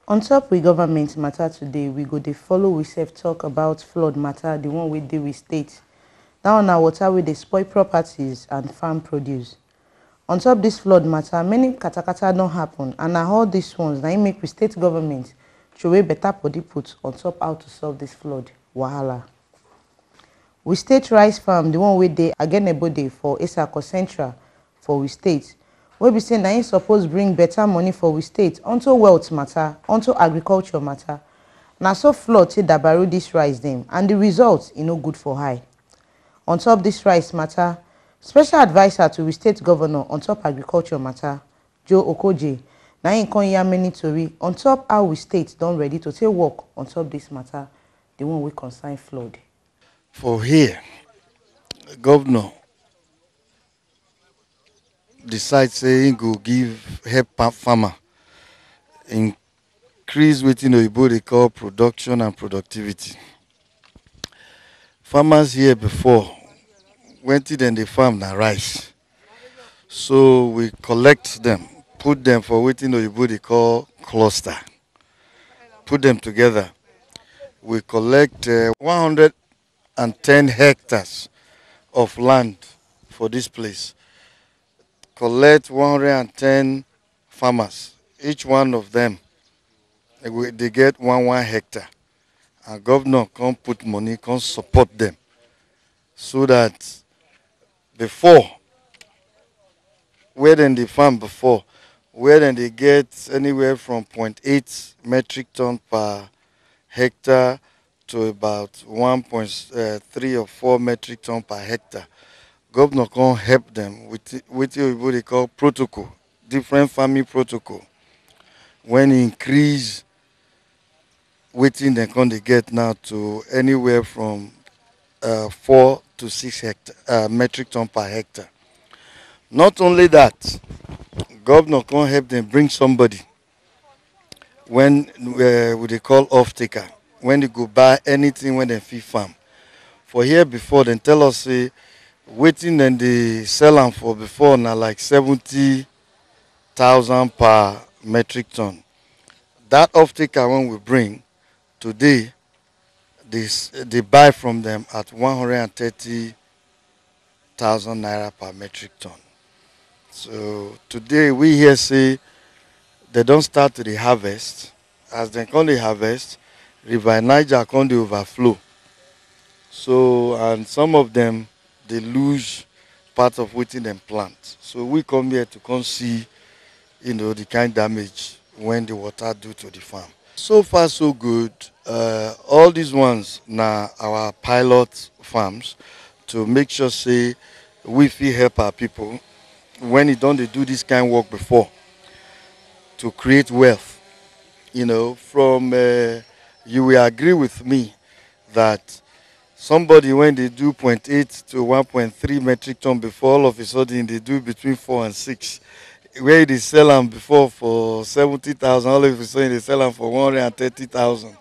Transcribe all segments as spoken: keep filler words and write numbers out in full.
On top we government matter today, we go dey follow we sef talk about flood matter, the one wey dey we state. That one na water wey dey spoil properties and farm produce. On top this flood matter, many katakata don happen, and na all these ones na im make we state government throway better body put on top how to solve this flood wahala. We state rice farm, the one wey dey Agenebode for Esako Central for we state, wey be say na im suppose bring better money for we state onto wealth matter, onto agriculture matter. Na so flood take dabaru this rice dem, and the result e no good for high. On top this rice matter, special adviser to we state governor on top agriculture matter, Joe Okoje, na im come yarn many tori on top how we state don ready to take work on top this matter, the one wey concern flood. For here, governor decide say he go give help pa- farmer, increase wetin oyibo dey call production and productivity. Farmers here before, wetin dem dey farm na rice. So we collect them, put them for wetin oyibo dey call cluster, put them together. We collect uh, one hundred and ten hectares of land for this place, collect one hundred and ten farmers, each one of them eh, we- they get one one hectare, and governor come put money, come support them, so that before, where dem dey farm before, where dem dey get anywhere from point eight metric ton per hectare to about one point three or four metric ton per hectare. Governor come help them with wetin oyibo dey call protocol, different farming protocol, when e increase wetin dem come dey get now to anywhere from uh, four to six hectare, uh, metric ton per hectare. Not only that, governor come help them bring somebody when uh, we dey call off taker, when they go buy anything when dem fit farm. For here before, dem tell us say wetin dem dey sell am for before na like seventy thousand per metric ton. That off taker when we bring today, they, s- they buy from them at one hundred and thirty thousand naira per metric ton. So today we hear say they don start to dey harvest. As dem come dey harvest, river Niger come dey overflow. So and some of them dey lose part of wetin dem plant. So we come here to come see, you know, the kind damage when the water do to the farm. So far so good. Uh, all these ones na our pilot farms to make sure say we fit help our people when e don dey do this kind work before to create wealth. You know, from uh, you will agree with me that somebody when they do point eight to one point three metric ton before, all of a sudden they do between four and six. Where they sell them before for seventy thousand, all of a sudden they sell them for one hundred and thirty thousand.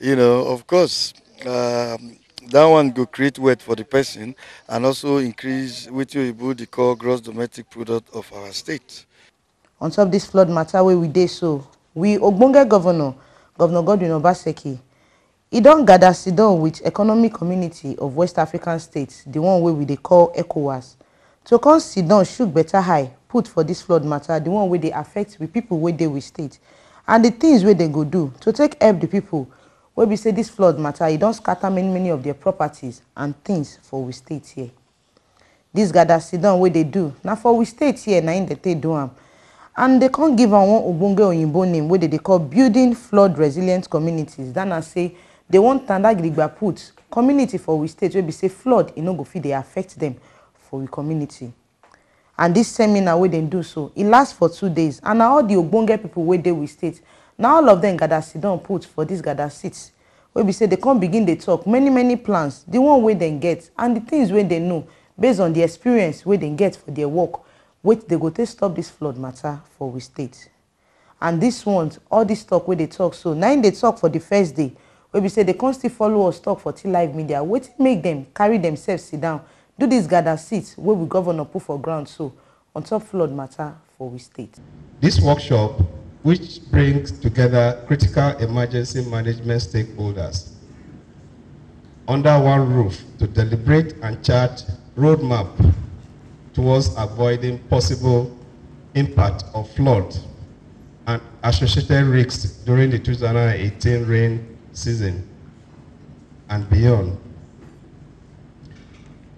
You know, of course, um, that one go create wealth for the person and also increase wetin oyibo dey call gross domestic product of our state. On top this flood matter wey we dey so, we ogbonge governor, Governor Godwin Obaseki, e don gather sit down with economic community of West African states, the one wey we dey call ECOWAS, to come sit down shook better eye put for this flood matter, the one wey dey affect we people wey dey we state, and the things wey dem go do to take help the people wey be say this flood matter e don scatter many many of their properties and things for we state here. This gather sit down wey dey do na for we state here na im dem take do am, and dem come give am one ogbonge oyinbo name wey dem dey call building flood resilient communities. That na say dem wan tanda gidigba put community for we state wey be say flood e no go fit dey affect dem for we community. And this seminar wey dem do so, e last for two days, and na all the ogbonge people wey dey we state, na all of them gather sit down put for this gather seat, wey be say dem come begin dey talk many many plans, the one wey dem get and the things wey dem know based on the experience wey dem get for their work, wey dem go take stop this flood matter for we state. And this one, all this talk wey dem talk so, na im dem talk for the first day, wey be say dem come still follow us talk for T Live Media, wetin make dem carry themselves sit down do this gather seat wey we governor put for ground so on top flood matter for we state. This workshop which brings together critical emergency management stakeholders under one roof to deliberate and chart roadmap towards avoiding possible impact of flood and associated risks during the two thousand eighteen rain season and beyond.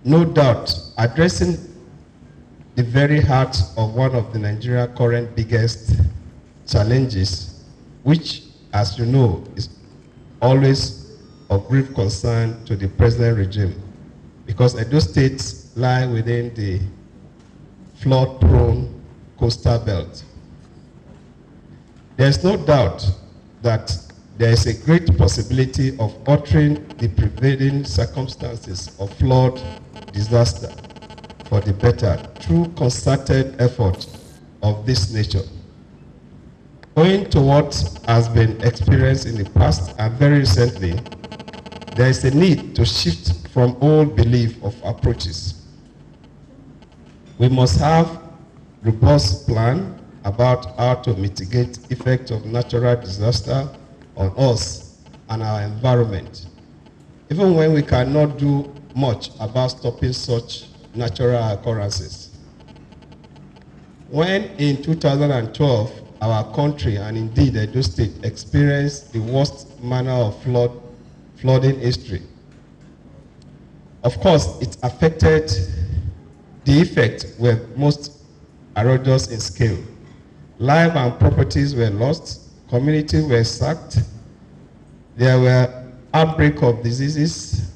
No doubt, addressing the very heart of one of the Nigeria current biggest challenges, which, as you know, is always of grave concern to the present regime, because Edo State lie within the flood-prone coastal belt. There is no doubt that there is a great possibility of altering the prevailing circumstances of flood disaster for the better through concerted effort of this nature. Owing to what has been experienced in the past and very recently, there is a need to shift from old belief of approaches. We must have robust plan about how to mitigate effect of natural disaster on us and our environment, even when we cannot do much about stopping such natural occurrences. When in two thousand twelve, our country and indeed Edo State experienced the worst manner of flood, flooding history. Of course, it affected, the effects were most outrageous in scale. Lives and properties were lost, communities were sacked, there were outbreak of diseases,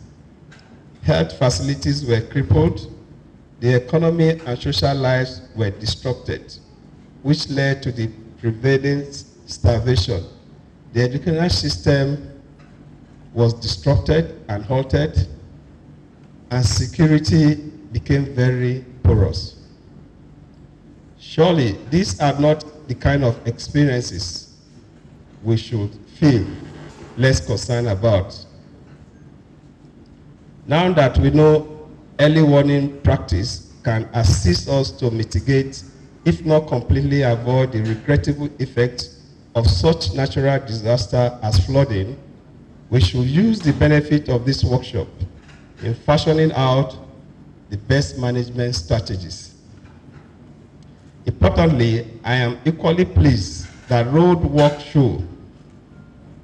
health facilities were crippled, the economy and social lives were disrupted, which led to the prevailing starvation. The educational system was disrupted and halted, and security became very porous. Surely, these are not the kind of experiences we should feel less concerned about. Now that we know early warning practice can assist us to mitigate, if not completely avoid, the regrettable effect of such natural disaster as flooding, we should use the benefit of this workshop in fashioning out the best management strategies. Importantly, I am equally pleased that road walk show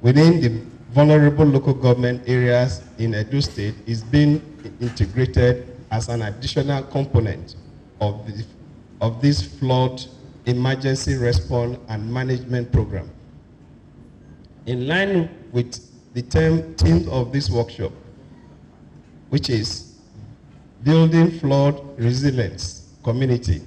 within the vulnerable local government areas in Edo State is being integrated as an additional component of the, of this flood emergency response and management program. In line with the theme, theme of this workshop, which is building flood resilience community,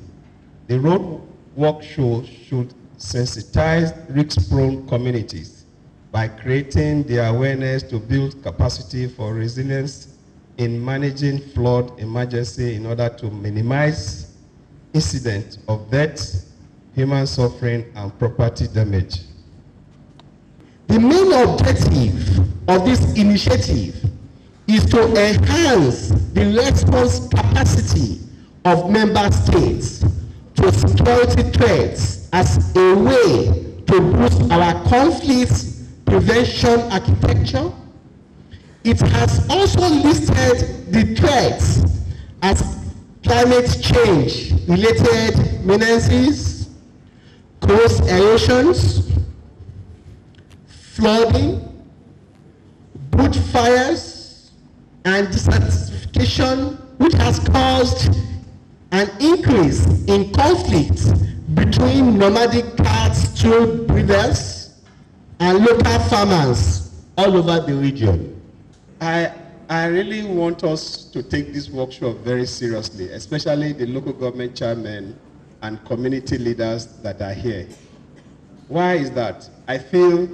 the road walk show should sensitize risk-prone communities by creating the awareness to build capacity for resilience in managing flood emergency in order to minimize incident of death, human suffering, and property damage. The main objective of this initiative is to enhance the response capacity of member states to security threats as a way to boost our conflict prevention architecture. It has also listed the threats as climate change related menaces, coast erosions, flooding, bushfires, and desertification, which has caused an increase in conflict between nomadic cattle breeders and local farmers all over the region. I, I really want us to take this workshop very seriously, especially the local government chairmen and community leaders that are here. Why is that? I feel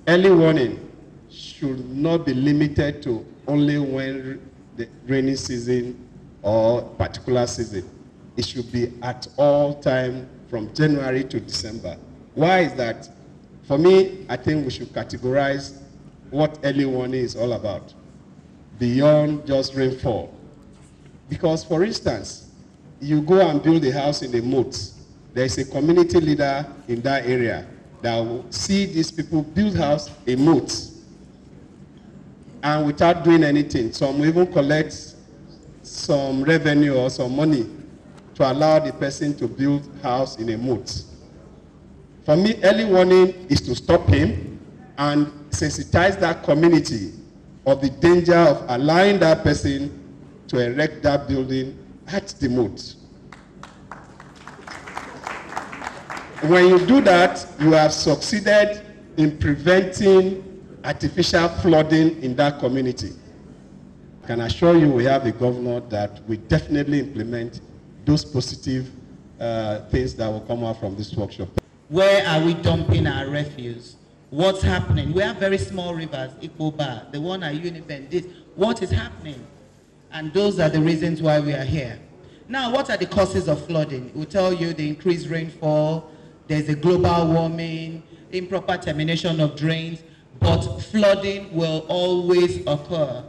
early warning should not be limited to only when the rainy season or particular season. It should be at all time from January to December. Why is that? For me, I think we should categorize what early warning is all about beyond just rainfall. Because, for instance, you go and build a house in a moat, There is a community leader in that area that will see these people build house in moat and without doing anything. Some will even collect some revenue or some money to allow the person to build house in a moat. For me, early warning is to stop him and sensitize that community of the danger of allowing that person to erect that building at the moat. When you do that, you have succeeded in preventing artificial flooding in that community. I can assure you we have a governor that will definitely implement those positive uh, things that will come out from this workshop. Where are we dumping our refuse? What's happening? We have very small rivers, Ikpoba, the one at Uniben, this. What is happening? And those are the reasons why we are here. Now, what are the causes of flooding? We tell you the increased rainfall, there's a global warming, improper termination of drains, but flooding will always occur.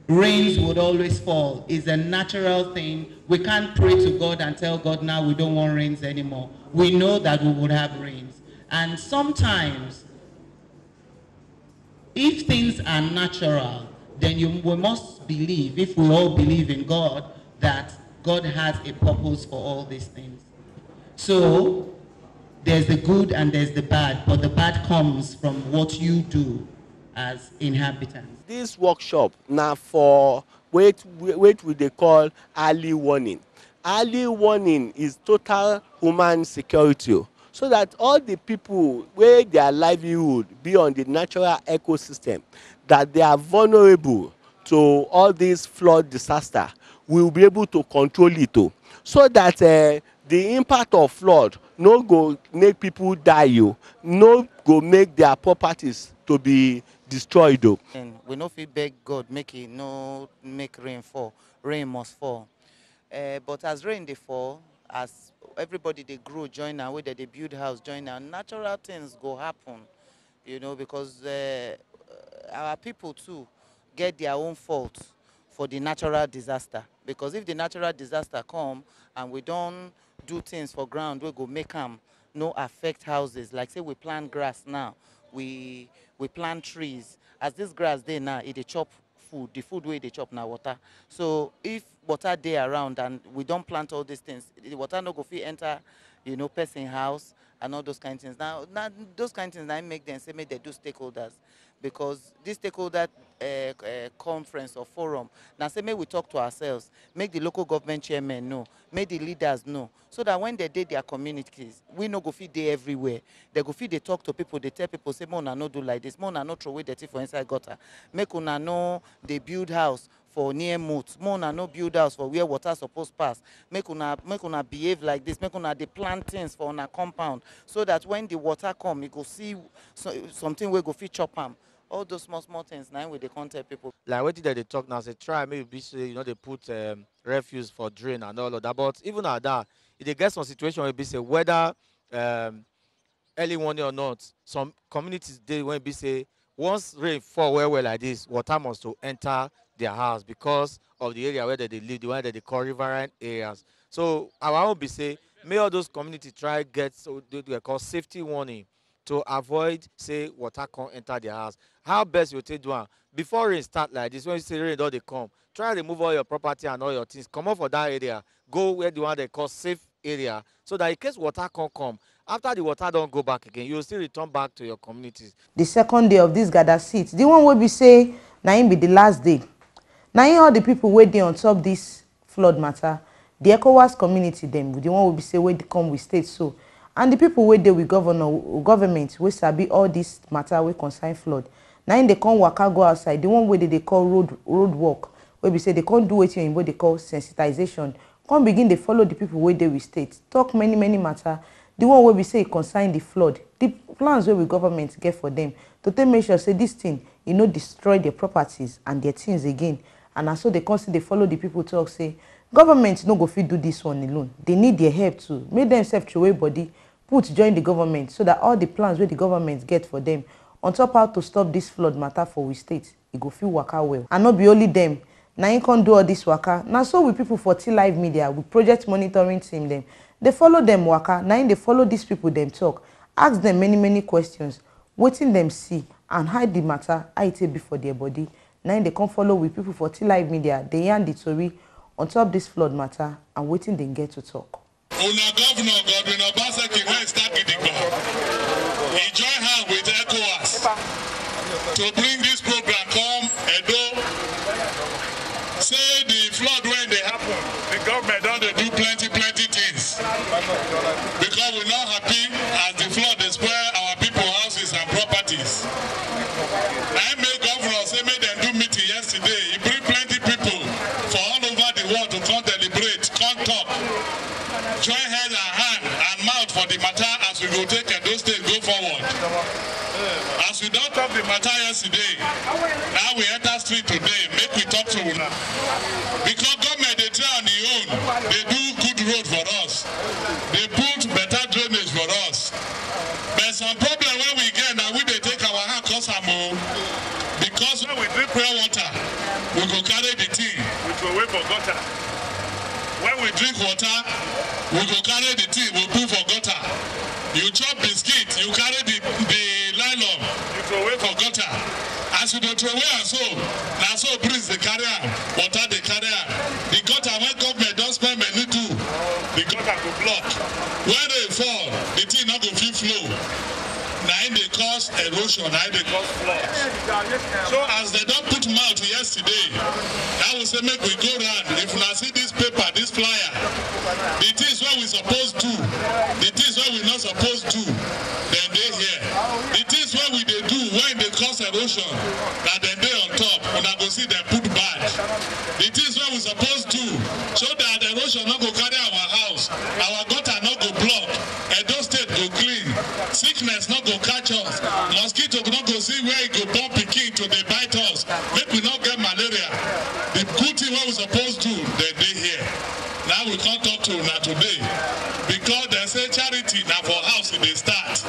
Rains would always fall. It's a natural thing. We can't pray to God and tell God now we don't want rains anymore. We know that we would have rains. And sometimes, if things are natural, then you, we must believe, if we all believe in God, that God has a purpose for all these things. So there's the good and there's the bad, but the bad comes from what you do as inhabitants. This workshop now for wait wait we dey call early warning. Early warning is total human security o, so that all the people wey their livelihood be on the natural ecosystem, that they are vulnerable to all this flood disaster, we will be able to control it o, so that uh, the impact of flood no go make people die o, no go make their properties to be destroyed o. And we no fit beg God make he no make rain fall. Rain must fall. Uh, but as rain dey fall, as everybody dey grow join am, wey dem dey build house join am, natural things go happen, you know, because uh, our people too get their own fault for the natural disaster. Because if the natural disaster come and we don do things for ground wey go make am no affect houses, like say we plant grass now, we we plant trees. As this grass dey now, e dey chop food. The food wey e dey chop na water. So if water dey around and we don plant all these things, the water no go fit enter, you know, person house and all those kind things. Now, now those kind things na im make dem say make dem do stakeholders, because this stakeholder uh, uh, conference or forum na say make we talk to ourselves, make the local government chairman know, make the leaders know, so that when they dey their communities, we no go fit dey everywhere. They go fit dey talk to people, dey tell people say make una no do like this, make una no throw away dirty for inside gutter, make una no dey build house for near moat, make una no build house for where water suppose pass, make una make una behave like this, make una dey plant things for una compound, so that when the water come, e go see so, something wey go fit chop am. All those small small things na im we dey come tell people. Like wetin dem dey talk now, say try make you be say you no dey put um, refuse for drain and all of that. But even at that, e dey get some situation wey be say whether um, early warning or not, some communities dey wey be say once rain fall well well like this, water must to enter their house because of the area where they dey live, the one that they call riverine areas. So our own be say make all those communities try get so they, they call safety warning to avoid say water come enter their house. How best you take do am? Before rain start like this, when you say rain don dey come, try remove all your property and all your things, comot for that area, go where the one they call safe area, so that in case water come come, after the water don go back again, you go still return back to your communities. The second day of this gather seat, the one wey be say na im be the last day, na im all the people wey dey on top this flood matter, the ECOWAS community dem, the one wey be say wey dey come with state so, and the people wey dey with governor, government wey sabi all this matter wey concern flood, na im dey come waka go outside, the one wey dey dey call road road work, wey be say dey come do wetin oyinbo dey call sensitization, come begin dey follow the people wey dey with state, talk many many matter, the one wey be say e concern the flood, the plans wey we government get for them to take make sure say this thing e no destroy their properties and their things again. And na so they come still dey follow the people talk say government no go fit do this one alone, they need their help too, make dem sef throway body put join the government, so that all the plans wey the government get for them on top how to stop this flood matter for we state, e go fit waka well. And no be only them na im come do all this waka, na so we people for T Live Media, we project monitoring team dem, Dey follow dem waka, na im dey follow dis pipo dem tok, ask dem many many questions, wetin dem see and how di mata, how e take be for dia body. Na im dey come follow we pipo for T-Live Media dey yarn di tori on top dis flood mata and wetin dem get to tok. Una governor Godwin Obaseki, wey start gidigba, e join hand with ECOWAS to bring this program come Edo. Say the flood wey dey happen, the government don dey do plenty plenty things, because we no happy as the flood dey spoil our people houses and properties. Na im make governor say make dem do meeting yesterday. E bring plenty people for all over the world to come deliberate, come talk, join head and hand and mouth for the matter as we go take Edo State go forward. As we don talk the matter yesterday, now we enter street today, make we talk to una. Because government dey try on im own, dey do good road for us, dey put better drainage for us. But some problem wey we get na we dey take our hand cause am o. Because when we drink pure water, we go carry the thing, we throw away for gutter. When we drink water, we go carry the thing, we put for gutter. You chop biscuit, you carry the, the nylon, you throw away for gutter. As you dey throw away am so, na so breeze dey carry am, water dey carry am. The gutter wey government don spend money do, the gutter go block. When rain fall, the thing no go fit flow. Na im dey cause erosion, na im dey cause flood. So as dem don put mouth yesterday, I will say make we go round. If una see this paper, this flyer, the things wey we suppose do, the things wey we no suppose do, dem dey here. The things wey we dey do wey dey cause erosion, na dem dey on top. Una go see dem put badge. The things wey we suppose do so that erosion no go carry our house, our gutter no go block, Edo State go clean, sickness no go catch us, mosquito no go see where e go born pikin to dey bite us, make we no get malaria. The good thing wey we suppose do, dem dey here. Now we come talk to una today, because dem say charity na for house e dey start.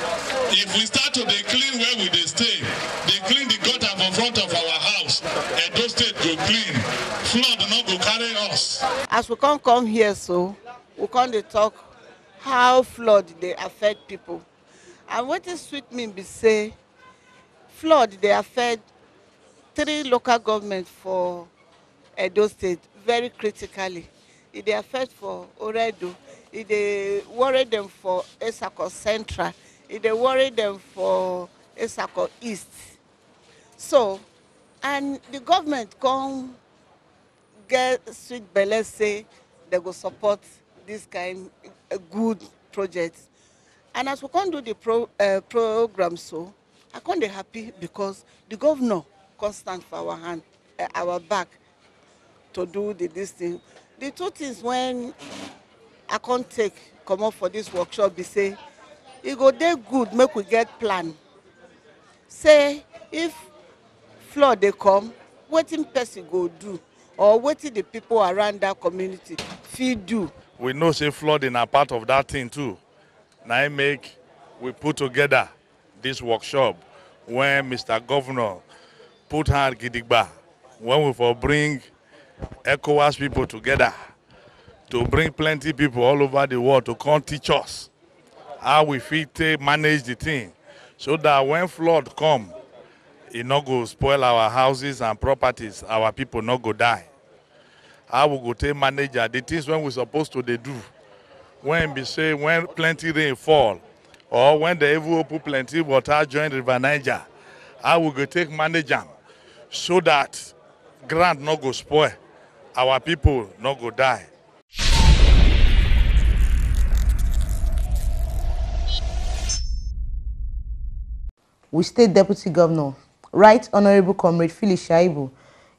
If we start to dey clean where we dey stay, dey clean the gutter for front of our house, Edo State go clean, flood no go carry us. As we come come here so, we come dey talk how flood dey affect people. And wetin sweet me be say flood dey affect three local government for Edo State very critically. E dey affect for Oredo, e dey worry dem for Etsako Central, e dey worry dem for Etsako East. So, and the government come get sweet belle say dem go support this kind uh, good project. And as we come do the pro, uh, program so, I come dey happy because the governor come stand for our hand, uh, our back to do the this thing. The two things when I come take comot for this workshop be say e go dey good make we get plan. Say if flood dey come, wetin person go do, or wetin the people around that community fit do. We know say flooding na part of that thing too. Na im make we put together this workshop when Mister Governor put hand gidigba when we for bring ECOWAS people together, to bring plenty people all over the world to come teach us how we fit take manage the thing, so that when flood come, e no go spoil our houses and properties, our people no go die. How we go take manage am, the things wey we suppose to dey do, when be say when plenty rain fall, or when dem even open plenty water join River Niger, how we go take manage am so that ground no go spoil, our people no go die. We state deputy governor, Right Honourable Comrade Philip Shaibu,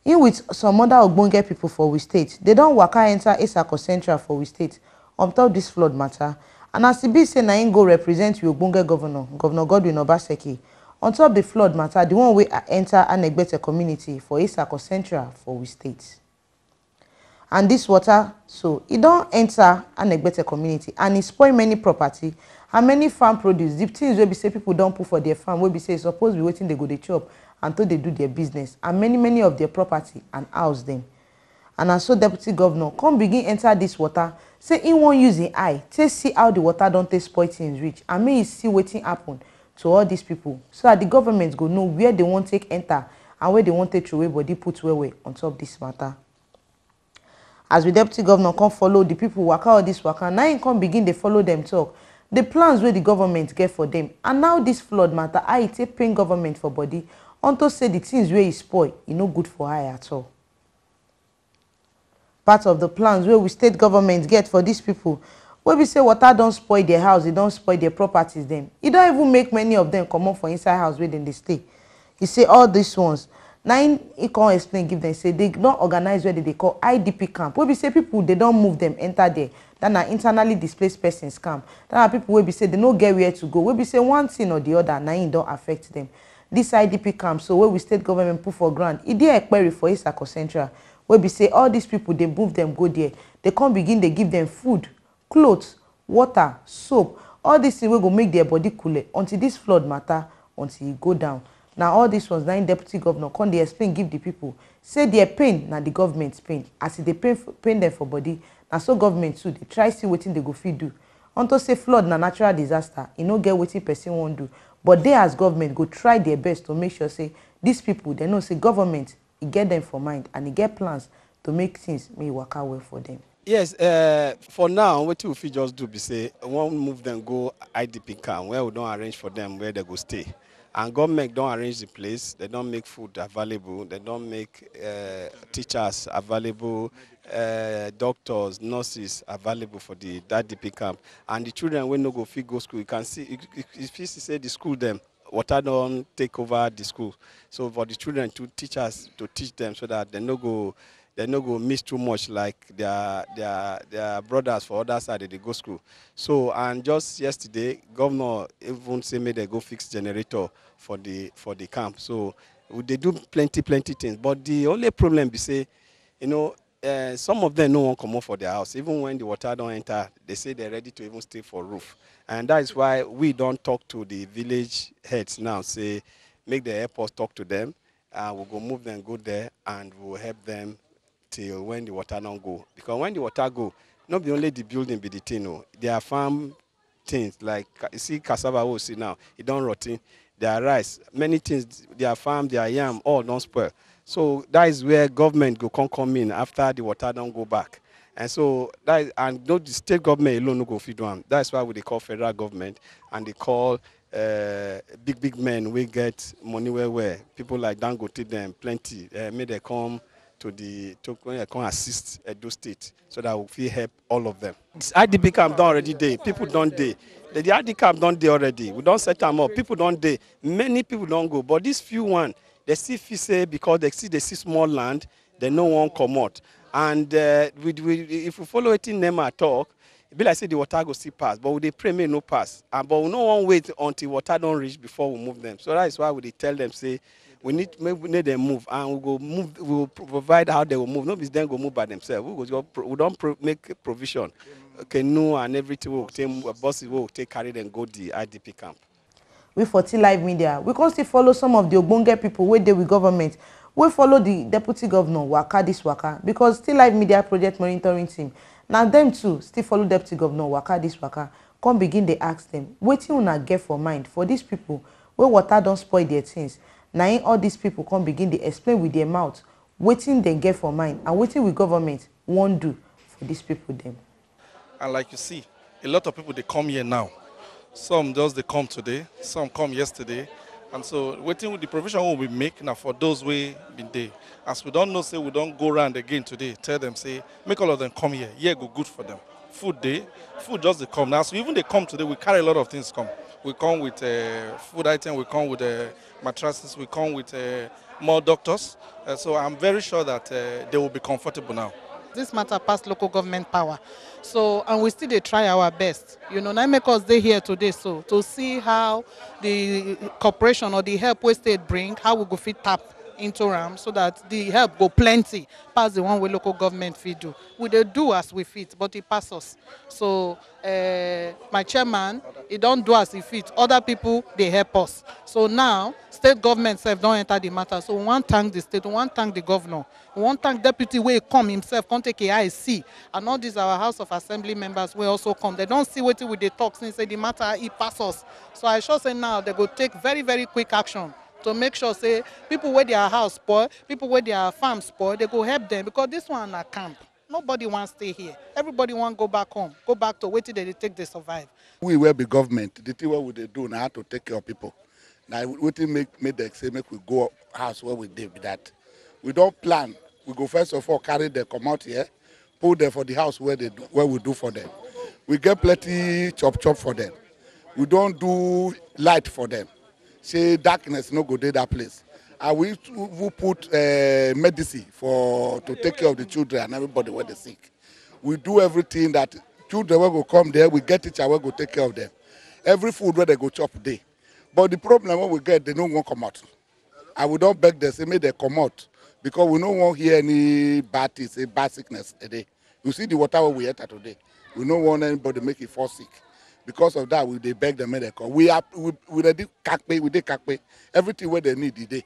im with some other ogbonge pipo for we state, dey don waka enta Etsako Central for we state on top dis flood mata, and as e be say na im go represent we ogbonge governor, Governor Godwin Obaseki, on top di flood mata, di one wey enta Anegbete community for Etsako Central for we state. And dis water so, e don enter Anegbete community and e spoil many property and many farm produce, the things wey be say people don put for their farm, wey be say e suppose be wetin they go dey chop and to dey do their business, and many many of their property and house dem. And na so deputy governor come begin enter this water, say he wan use him eye take see how the water don take spoil things reach, and make he see wetin happen to all these people, so that the government go know where they wan take enter and where they wan take throway body put well well on top this matter. As the deputy governor come follow the people waka all this waka, na him come begin dey follow them talk the plans wey the government get for them, and now this flood matter, how e take pain government for body, unto say the things wey e spoil, e no good for eye at all. Part of the plans wey we state government get for these people, wey be say water don spoil their house, e don spoil their properties dem, e don even make many of them comot for inside house wey dem dey stay. He say all these ones, na im he come explain give them say they don organize where they dey call I D P camp, wey be say people, they don move them enter there. That na internally displaced persons camp. That na people wey be say they no get where to go, wey be say one thing or the other, na im don affect them. This I D P camp so, wey we state government put for ground, e dey Ekperi for Isako Central, wey be say all these people, they move them go there. They come begin dey give them food, clothes, water, soap, all these things wey go make their body cool until this flood matter, until e go down. Na all these ones, na im deputy governor come dey explain give the people, say their pain na the government pain. As e dey pain, pain them for body, na so government too dey try see wetin they go fit do. Unto say flood na natural disaster, e no get wetin person wan do. But they as government go try their best to make sure say these people, they know say government, e get them for mind and e get plans to make things make e waka well for them. Yes, uh, for now, wetin we fit just do be say we wan move them go I D P camp where we don arrange for them where they go stay. And government don arrange the place, they don make food available, they don make uh, teachers available, uh, doctors, nurses available for the, that I D P camp. And the children wey no go fit go school, you can see, you, you, you fit see say the school dem, water don take over the school. So for the children to teachers to teach them so that they no go, they no go miss too much like their, their, their brothers for other side, they dey go school. So, and just yesterday, governor even say make they go fix generator for the, for the camp. So we dey do plenty, plenty things. But the only problem be say, you know, uh, some of them no wan comot for their house. Even when the water don enter, they say they're ready to even stay for roof. And that is why we don talk to the village heads now, say make they help us talk to them, and we go move them go there and we will help them till when the water don go. Because when the water go, no be only the building be the thing o. Their farm things like ca-, you see cassava wey we see now, e don rotten. Their rice, many things, their farm, their yam, all don spoil. So that is where government go come, come in after the water don go back. And so that is, and no, the state government alone no go fit do am. That is why we dey call federal government and dey call uh, big, big men wey get money well, well. People like Dangote dem plenty. Uh, make they come to the, to, when they come assist Edo State so that we fit help all of them. This I D P camp don already dey. People don dey. The, the I D P camp don dey already. We don set am up. People don dey. Many people don go. But these few one, they still feel say because they see, they see small land, they no wan comot. And uh, we, we, if we follow wetin NEMA talk, e be like say the water go still pass, but we dey pray make e no pass. And but we no wan wait until water don reach before we move them. So that is why we dey tell them say we need make, make them move, and we go move. We will pro-, provide how they will move. No be them go move by themselves. We go just pro-, we don pro-, make provision, canoe and everything. We go take, buses wey we take carry them go the I D P camp. We for T Live Media, we come still follow some of the ogbonge people wey dey with government, wey follow the deputy governor waka this waka, because T Live Media project monitoring team, na them too still follow deputy governor waka this waka, come begin dey ask them wetin una get for mind for these people wey water don spoil their things. Na im all these people come begin dey explain with their mouth wetin dem get for mind and wetin we government wan do for these people dem. And like you see, a lot of people dey come here now. Some just dey come today, some come yesterday. And so wetin with the provision wey we make na for those wey been dey. As we don know say we don go round again today, tell them say make all of them come here. Here go good for them. Food dey, food just dey come. Now, as we even dey come today, we carry a lot of things come. We come with uh, food item, we come with uh, mattresses, we come with uh, more doctors. Uh, so I'm very sure that uh, they will be comfortable now. This matter pass local government power. So, and we still dey try our best. You know, na make us dey here today so to see how the cooperation or the help wey state bring, how we go fit tap into am so that the help go plenty pass the one wey local government fit do. We dey do as we fit, but e pass us. So uh, my chairman, he don do as he fit. Other people dey help us. So now state government sef don enter the matter. So we wan thank the state, we wan thank the governor, we wan thank deputy wey come himself come take a eye see, and all these our House of Assembly members wey also come. They don see wetin we dey talk since say the matter e pass us. So I sure say now they go take very very quick action to make sure say people wey their house spoil, people wey their farm spoil, they go help them, because this one na camp. Nobody wan stay here. Everybody wan go back home, go back to wetin they dey take dey survive. We wey be government, the thing wey we dey do na how to take care of people. Na wetin make make dem say make we go house where we dey be that. We don plan. We go first of all carry them comot here, put them for the house where they do, where we do for them. We get plenty chop chop for them. We don do light for them. Say darkness no go dey that place. And we even put uh, medicine for to take care of the children and everybody wey dey sick. We do everything that children wey go come there, we get teacher wey go take care of them. Every food wey they go chop dey. But the problem wey we get, they no wan comot. And we don beg them say make they comot, because we no wan hear any bad thing, say bad sickness dey. You see the water wey we enter today, we no want anybody make e fall sick. Because of that, we dey beg them make they come. We are we, we ready, kakpe, we dey kakpe. Everything wey they need e dey.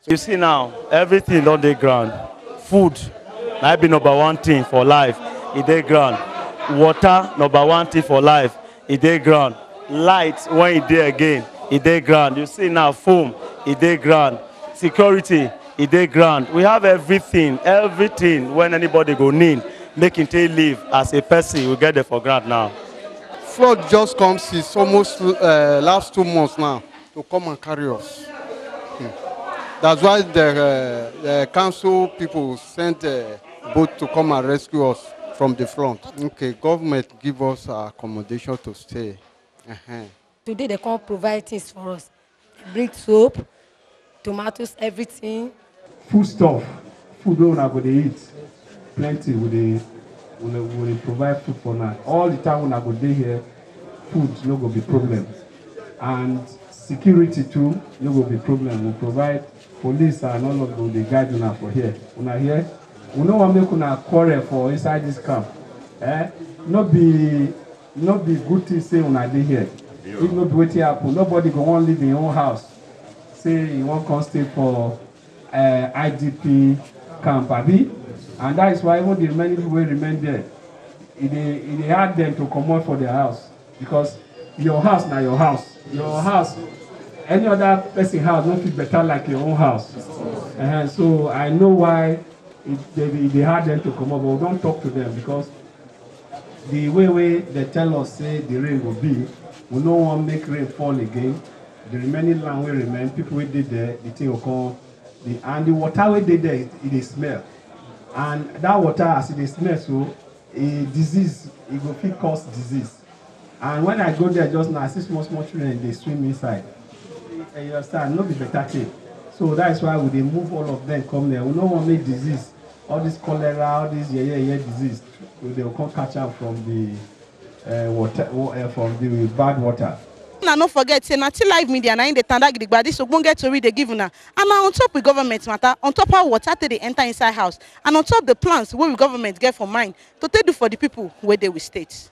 You see now, everything don dey ground. Food na be number one thing for life, e dey ground. Water, number one thing for life, e dey ground. Light, when e dey again, e dey ground. You see now, phone, e dey ground. Security, e dey ground. We have everything, everything when anybody go need make him take live as a person, we get there for ground now. Flood just come since almost uh, last two months now to come and carry us. Hmm. That's why the, uh, the council people sent a boat to come and rescue us from the flood. Okay, government give us accommodation to stay. Uh-huh. Today they come provide things for us. Bring soap, tomatoes, everything. Food stuff, food wey una go dey eat, plenty. We dey we dey we dey provide food for now. All the time una go dey here, food no go be problem, and security too no go be problem. We provide police and all of them dey guide una for here. Una hear? We no wan make una quarrel for inside this camp. Eh? No be no be good thing say una dey here. If no be wetin happen, nobody go wan leave im own house say e wan come stay for uh, I D P camp, abi? And that is why even the remaining people wey remain there, e dey e dey hard them to comot for their house, because your house na your house. Your house, any other person house no fit better like your own house. Uh-huh. So I know why it dey e dey hard them to comot, but we don talk to them, because the way wey they tell us say the rain go be, we no wan make rain fall again. The remaining land wey remain, people wey dey there, the thing go come. The and the water wey dey there, e dey smell, and that water, as e dey smell so, e disease, e go fit cause disease. And when I go there just now, I see small small children dey swim inside. Eh, you understand? No be better thing. So that is why we dey move all of them come there. We no wan make disease, all this cholera, all this yeye yeye disease, we dey come catch am from the uh, water, uh, from the bad water. Una no forget say na T Live Media na im dey tanda gidigba this ogbonge tori dey give una, and na on top we government matter, on top how water take dey enter inside house, and on top the plans wey we government get for mind to take do for the people wey dey we state.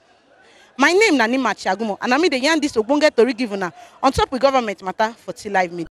My name na Nima Chiagumo, and na me dey yarn this ogbonge tori give una on top we government matter for T Live Media.